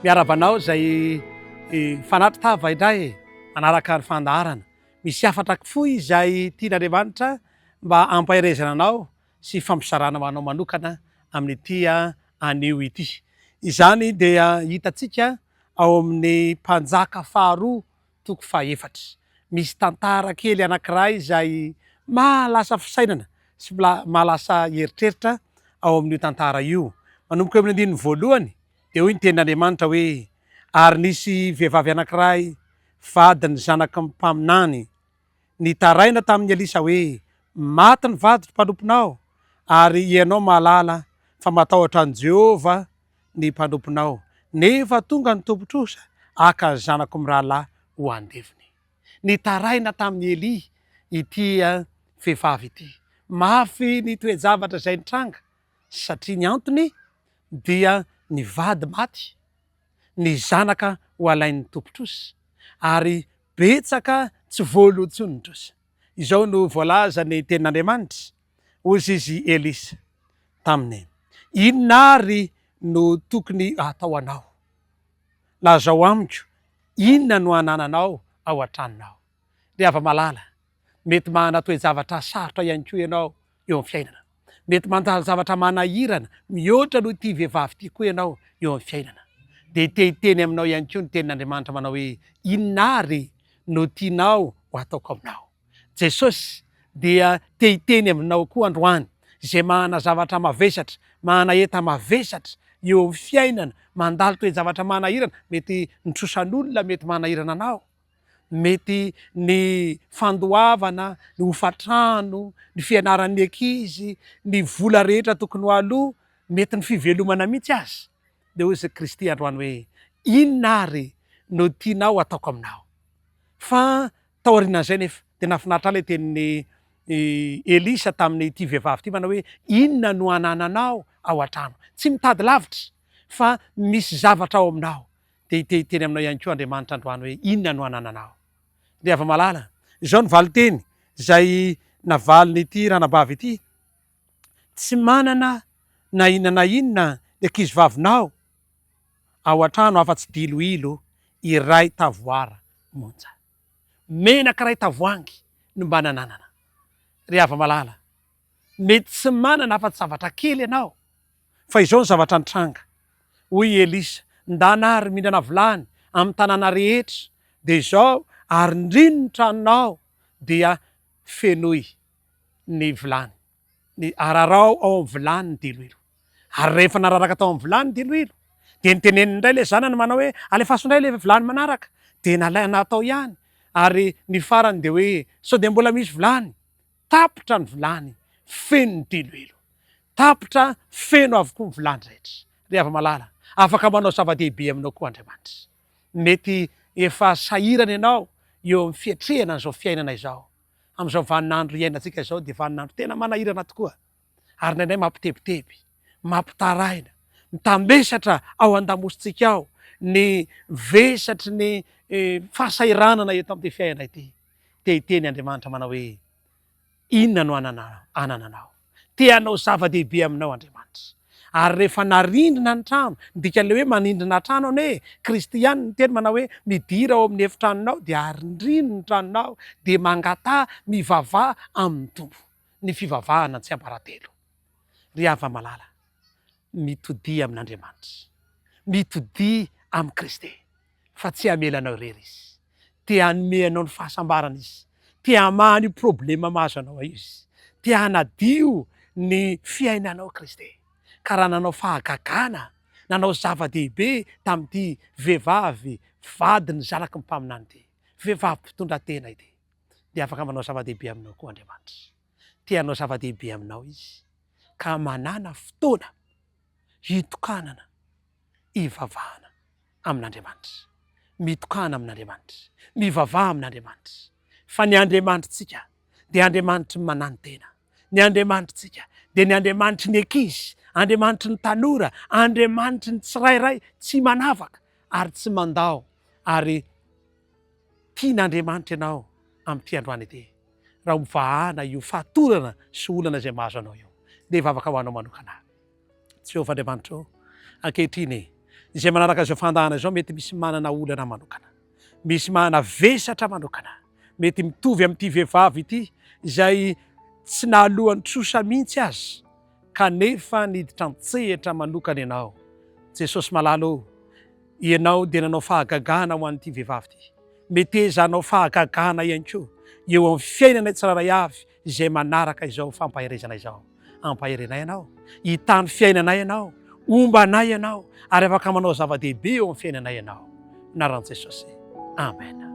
Miarahaba anao izay mifanatri-tava indray manaraka ny fandaharana. Misy hafatra fohy izay tian'Andriamanitra mba hampaherezana anao sy hifampizarana ho anao manokana amin'ity anio ity. Izany dia hitantsika ao amin'ny Mpanjaka faharoa toko fahefatra. Misy tantara kely anankiray izay mahalasa fisainana sy mahalasa eritreritra ao amin'io tantara io. Manomboka eo amin'ny andininy voalohany dia hoy ny tenin'Andriamanitra hoe, Ary nisy vehivavy anankiray vadin'ny zanaky ny mpaminany nitaraina tamin'i Elisa hoe, Maty ny vadiko mpanomponao, ary ianao mahalala fa matahotra an'i Jehovah ny mpanomponao, nefa tonga ny tompon-trosa haka ny zanako mirahalahy ho andevony. Nitaraina tamin'i Elia ity vehivavy ity. Mafy ny toe-javatra izay nitranga, satria ny antony dia ny vady maty, ny zanaka ho alain'ny tompon-trosa, ary betsaka tsy voaloa intsony ny trosa. Izao no voalazan'ny Tenin'Andriamanitra, Hoy izy Elisa taminy, Inona àry no tokony hatao anao? Lazao amiko, inona no anananao ao an-tranonao? Ry hava-malala, mety manana toe-javatra sarotra ihany koa ianao eo amin'ny fiainana. Mety mandalo zavatra manahirana mihoatra noho ity vehivavy ity koa ianao eo amin'ny fiainana. Dia te hiteny aminao ihany koa ny Tenin'Andriamanitra manao hoe, Inona àry no tianao ho ataoko aminao? Jesosy dia te hiteny aminao koa androany, izay manana zavatra mavesatra, manana enta-mavesatra eo amin'ny fiainana, mandalo toe-javatra manahirana, mety ny trosan'olona mety manahirana anao, mety ny fandoavana, ny hofantrano, ny fianaran'ny ankizy, ny vola rehetra tokony ho aloa, mety ny fivelomana mihitsy aza. Dia hoy izy Kristy androany hoe, Inona àry no tianao hataoko aminao? Fa taorianan'izay anefa, dia nahafinaritra ahy ilay tenin'i Elisa tamin'ity vehivavy ity manao hoe, Inona no anananao ao an-trano? Tsy mitady lavitra, fa misy zavatra ao aminao. Dia te hiteny aminao ihany koa Andriamanitra androany hoe, Inona no anananao? Ry hava-malala, izao no valin-teny izay navalin'ity ranabavy ity, Tsy manana na inona na inona ny ankizivavinao ao an-trano afa-tsy diloilo iray tavoara monja. Menaka iray tavoahangy no mba nananana. Ry hava-malala, mety tsy manana afa-tsy zavatra kely ianao, fa izao ny zavatra nitranga. Hoy i Elisa, Ndana ary mihinana vilany amin'ny tanàna rehetra, dia izao, arindrino ny tranonao, dia fenoy ny vilany. Ny ararao ao amin'ny vilany ny diloilo. Ary rehefa nararaka tao amin'ny vilany ny diloilo, dia niteneniny indray ilay zanany manao hoe, Alefaso indray ilay vilany manaraka. Dia nalaina atao ihany. Ary ny farany dia hoe, Sao dia mbola misy vilany? Tapitra ny vilany, feno ny diloilo. Tapitra feno avokoa ny vilany rehetra. Ry hava-malala, afaka manao zava-dehibe aminao koa Andriamanitra. Mety efa sahirana ianao eo amin'ny fiatrehana an'izao fiainana izao. Amin'izao vaninandro iainantsika izao dia vaninandro tena manahirana tokoa ary indraindray mampitebiteby, mampitaraina, mitambesatra ao an-damosintsika ao ny vesatry ny fahasahiranana eto amin'ity fiainana ity. Te hiteny Andriamanitra manao hoe, Inona no anananao? Te hanao zava-dehibe aminao Andriamanitra. Ary rehefa narindrina ny trano, ny dikan'ilay hoe manindrina trano anie, Kristy ihany no niteny manao hoe, midira ao amin'ny efitranonao dia arindrino ny tranonao, dia mangataha, mivavaha amin'ny Tompo. Ny fivavahana tsiambaratelo. Ry hava-malala, mitodia amin'Andriamanitra. Mitodia amin'i Kristy. Fa tsy hamela anao irery Izy. Te hanome anao ny fahasambarana Izy. Te hamaha an'io problema mahazo anao io Izy. Te hanadio ny fiainanao Kristy. Ka raha nanao fahagagana, nanao zava-dehibe tamin'ity vehivavy vadin'ny zanaky ny mpaminany ity, vehivavy mpitondra tena ity, dia afaka manao zava-dehibe aminao koa Andriamanitra. Te hanao zava-dehibe aminao Izy. Ka manàna fotoana hitokanana, hivavahana amin'Andriamanitra. Mitokàna amin'Andriamanitra. Mivavaha amin'Andriamanitra. Fa ny Andriamanitritsika dia Andriamanitry ny mananotena. Ny Andriamanitritsika dia ny Andriamanitry ny ankizy, Andriamanitry ny tanora, Andriamanitry ny tsirairay tsy manavaka ary tsy mandao ary tian'Andriamanitra ianao amin'ity androany ity. Raha hovahana io fatorana sy olana izay mahazo anao io, dia hivavaka ho anao manokana aho. Jehovah Andriamanitra ô, ankehitriny. Izay manaraka izao fandahana izao mety misy manana olana manokana. Misy manana vesatra manokana. Mety mitovy amin'ity vehivavy ity izay tsy nahaloan'ny trosa mihitsy aza kanefa niditra an-tsehatra manokana ianao. Jesosy malala ô, ianao dia nanao fahagagana ho an'ity vehivavy ity. Meteza hanao fahagagana ihany koa eo amin'ny fiainanay tsirairay avy izay manaraka izao fampaherezana izao. Ampaherenay ianao, hitany fiainanay ianao, homba anay ianao, ary afaka manao zava-dehibe eo amin'ny fiainanay ianao. Anaran'i Jesosy. Amen.